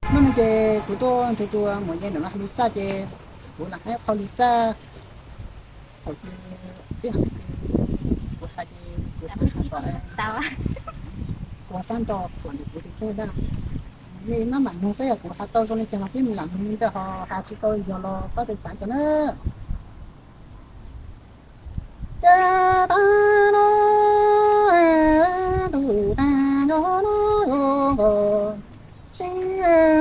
Hnub no ces kuv tuaj nrug tus muam Yaj ntawm no hais lus txaj ces kuv lam hais qhov lus txaj. Thaum twg tib hais kuv hais ces kuv xav hais kom kuv sab nrog kuv tus kheej ntag. Nej maj mam mloog saib yog kuv hais tau zoo li cas los peb mam lam mloog li ntawd, ho hais tsis tau yog los txhob xav txog na. Ces tag no, ntuj tag nrho no yuav nkaus, sib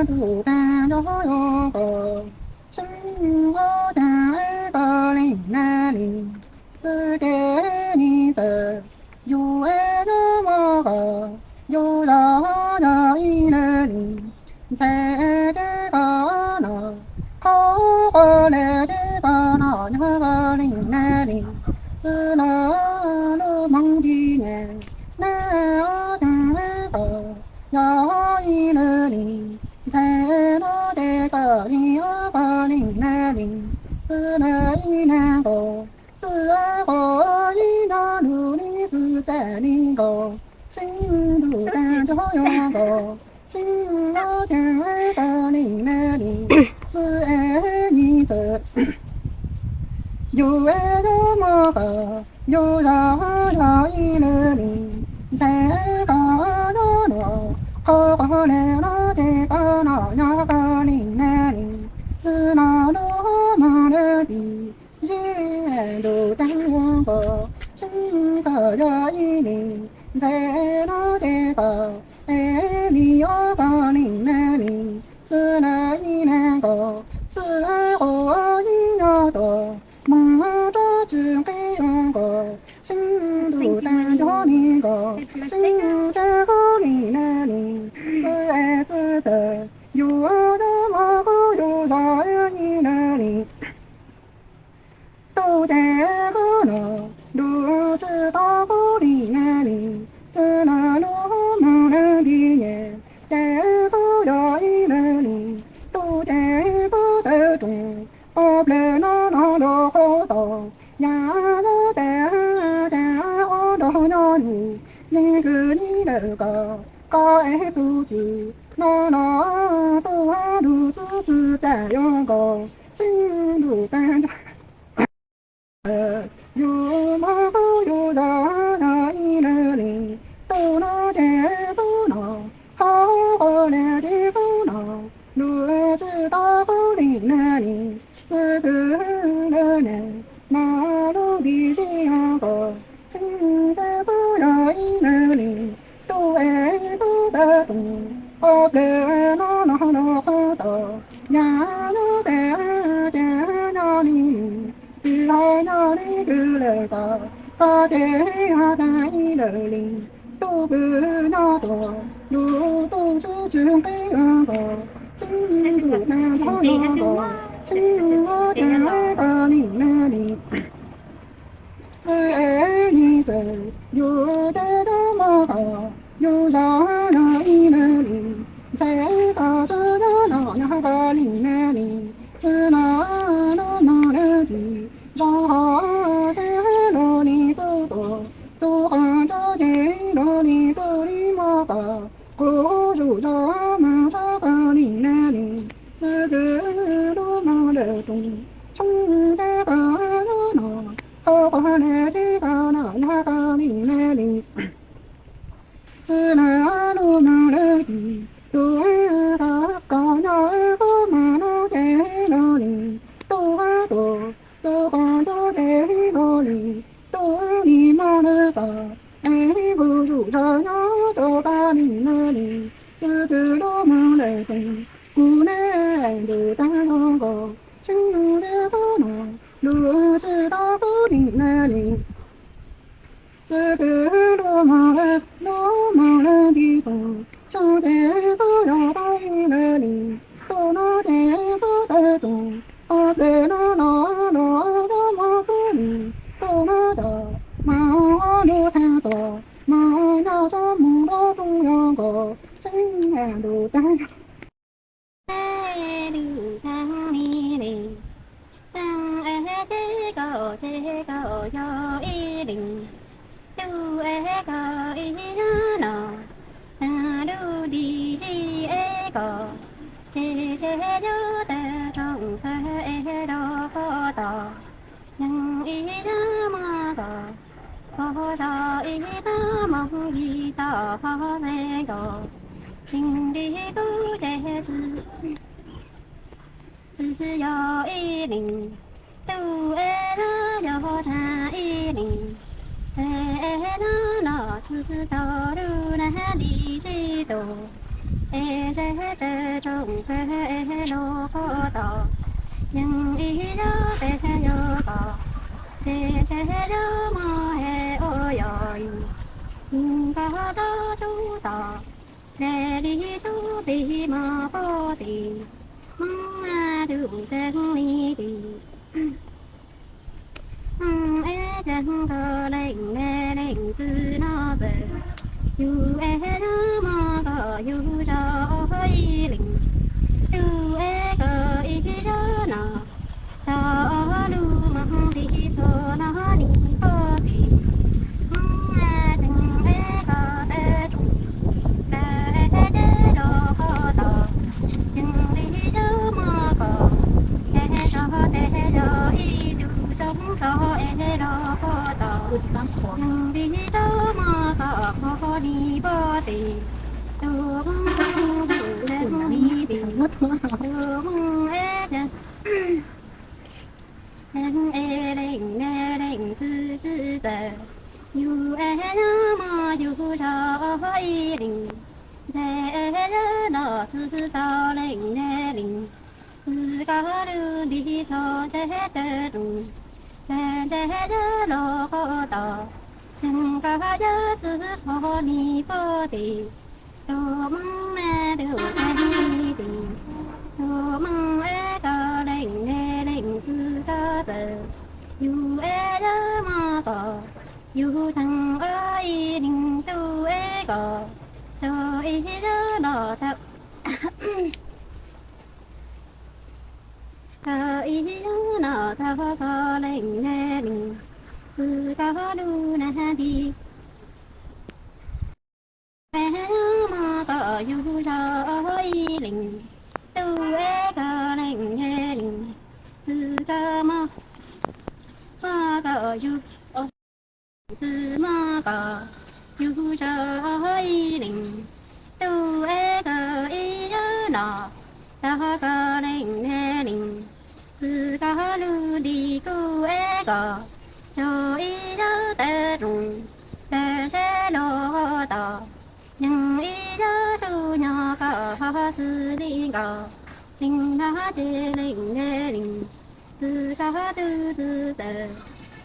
ntuj tag nrho yuav nkaus, sib ua cas es koj li na li, txwj ces nis txawm yug es yuav muab koj, yug zog yog ib na li, ntxhais ces koj no, qhov quav le ces koj no nyob koj li na li, txwj no lub hmoov nti nyem, neb ob tug es koj yog ib na li, ntxhais no ces koj li ob koj li na li, txwj na ib na nkaus, txwj quav ib nyob lug li txwj txaj li nkaus, sib ntuj tag nrho yuav nkaus, sib ob tug es koj li na li, txwj es nis txawm yug es yuav muab koj, yug zog yog ib na li, ntxhais koj nyob no, qhov quav le no ces koj no nyob koj li na li, txwj no lub hmoov le ti, sib ntuj tag yuav nkaus, sib koj yog ib li, ntxhais no ces koj es li ob koj li na li, txwj na ib na nkaus, txwj quav ib nyob tuaj, moog rov tsi nqi yuav nkaus, sib ntuj tag nrho li nkaus, sib ntsev koj li na li, txwj es txwj txawm yug yuav muab koj, yug zog ib na li, tub ces koj no, ntuj tsi tau koj li na li, txwj na lub hmoov le ti nyem, ces koj yog ib na li, tub ces koj tawm rooj, ob plawg no no rau qhov tod, yam nyob tas cas ob nrog nyob nus, yeej kws nib lawm koj, koj es txuj txwm no no, tub ntuj txwj txwj txaj yuav nkaus, sib ntuj tag nrho yug muab koj, yug zog yog ib na li, tub no ces koj no, qhov quav le ces koj no, ntuj tsi tau koj li na li, txwj kws le ne, no lub nti sib yuav nkaus, sib ntsev koj yog ib na li, tub es koj tawm rooj, ob plawg no no rau qhov tod, yam nyob tas cas nyob li li, kws ho nyob li kws lawm koj, koj ces ho tas ib lawm li, tub kws nyob tuaj, ntuj tub tsi tsi nqi yuav nkaus, sib ntuj tag nrho yuav nkaus, sib ua cas koj li na li, txwj es nis txawm yug ces yuav muab koj, yug zog yog ib na li, ntxhais koj tsi nyob no nyob koj li na li, txwj no lub hmoov le ti, zog ho ces lug li kub tuaj, txuj qhov ntsuab ces lug li kub li muab koj, kuv zuj zog moog tshoob koj li na li, txwj kws lub hmoov lawm rooj, tshoob ces koj nyob no, qhov quav le ces koj no nyob koj li na li, txwj na lub hmoov le ti, tub koj nyob koj moog no ces lug li, tub tuaj txuj qhov ntsuab ces lug li, tub li muab le koj, es kuv zuj zog nyob tso koj li na li, txwj kws lub hmoov lawm rooj, kuv neb ntuj tag yuav nkaus, sib ntuj tag koj no, ntuj tsi tau koj li na li, txwj kws lub hmoov le, lub hmoov le ti txoos, sib ntuj tag koj yog koj ib na li, tub no ces koj tawm rooj, ob plawg no no los yuav muab xwb li, tub no cov moog lug thaab tuaj, moog nyob tso moog rau rooj yuav nkaus, sib ntuj tag ntuj tag li li, tag es ces koj ces koj yog ib li, tub es koj ib zag no, tag lub nti zib es koj, Ces yog tawg rooj kawg es rau pem toj, yeej ib yam muaj koj, pog zov ib tag moo ib tog pog ze nkauj, tsis nrig kuv ces tsis, tsis yog ib leeg, tub es yog yog tag ib leeg, ces es yog los tsis tau lub nag li tsis tus, es ces tawg rooj kawg es rau pem toj, yeej ib yam tawg yog koj, ces ces yog muaj es ua yog yus, koj rau tsuj toj, le li tsuj plig mog pog tim, Hmoob mas tus tawg li tim. Hmoob es ceeb koj leej me leej txwv no txawm, yus es yog muaj koj yus zov ib leeg, tub es koj ib yam no, tau lub hmoov nti txhua no li pog tim. Hmoob es ceeb es koj tawg rooj, tawg es ces rau pem toj, yeej li yog muaj koj, es zov tes yog ib tug zoo rau es rau pem toj, yeej li yog muaj koj pog li pog tim. Tus Hmoob tus tawg li tim, tus Hmoob es ceeb, ceeb es leej me leej txwv txwv txawm, yus es yog muaj yus zov ib leeg, ces es yog los tsis tau leej me leej, txwv koj lub nti txhua ces tawg rooj, tawg ces yog rau pem toj, yeej koj yog txwv pog li pog tim. Tus Hmoob me tus tawg li tim, tus Hmoob es koj leej me leej txwv koj txawm, yus es yog muaj koj, yus tag ua ib leeg, tub es koj, tau ib yam los tau, tau ib yam los tau koj leej me leej, txwv koj lub nag li. Es yog muaj koj yus zov ib leeg, tub es koj leej me leej, txwv koj muaj, muaj koj yus, txwv muaj koj yus zov ib leeg, tub es koj ib yam los tau koj leej me leej, txwv koj lub nti kuv es koj, tau ib yam tawg rooj, tawg ces rau pem toj, yeej ib yam hlub nyob koj ho xws li nkoj, tseem nrog ces leej me leej, txwv koj twb txwv txawm,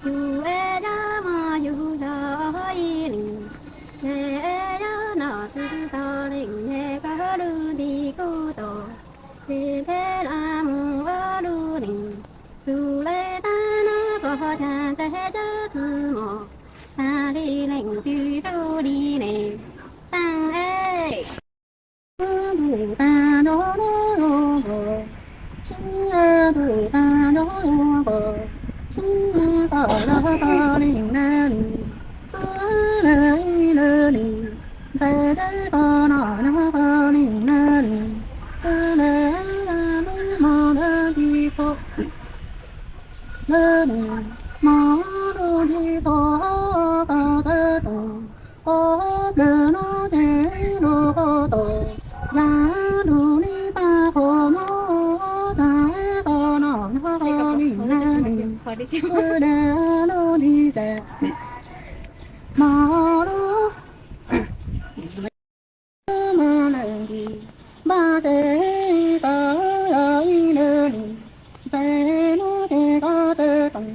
yus es yog muaj yus zov ib leeg, ces es yog los tsis tau leej me koj lub nti kuv tau, ces ntshe los mus ua lub neej, tus lej tag no koj cas ntshe yog txwv mos, tag li leej twg rau li ne, tag es. Tus tag nrho no yuav nkaus, sib tus tag nrho yuav nkaus, sib koj yog koj leej me leej, txwv lawm ib lawm li, ntxhais ces koj no yog koj leej me leej, txwv lawm lub hmo ntawd nti txhua, lub hmo lub nti txhua koj tawg rooj, ob plawg no ces lub qhov tod, yam lub li paj qhua nyob tag koj no yog koj leej me leej, txwv lawm lub nti txhua, hmo lub Tus muaj leej txiv npaj ces koj yog ib leeg li, ntxhais no ces koj tawg rooj,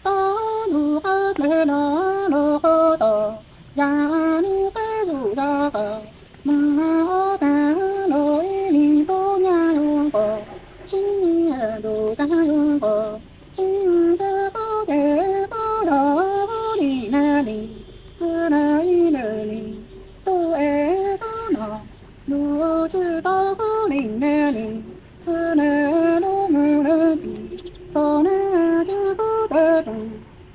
tau lub qhov plawg los lub qhov tod, yam li xav yus zov koj, mus ua tag los ib leeg tub nyab yuav nkaus, sib ntus tag yuav nkaus, sib ntsib koj ces koj yog leej me leej, txwv lawm ib leeg li, tub es koj no, lub tsis tau koj leej me leej, txwv lawm lub mus lawm tim, txog na ces koj tawg rooj,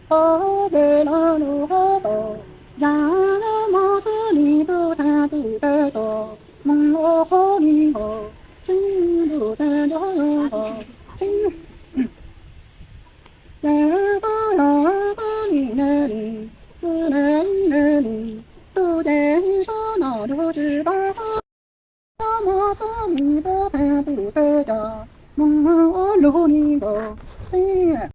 qhov plawg los lub qhov tod, yam li mob xwb li tub tag tub tawg tod, mus ua qhov li nkaus, sib Ces pob yog pob li na li, txwj na li na li, tus ces pob no nrug tsis tau, pob muab txhob li pob tag tus tawg cos, mus ua lug li nkaus xwb.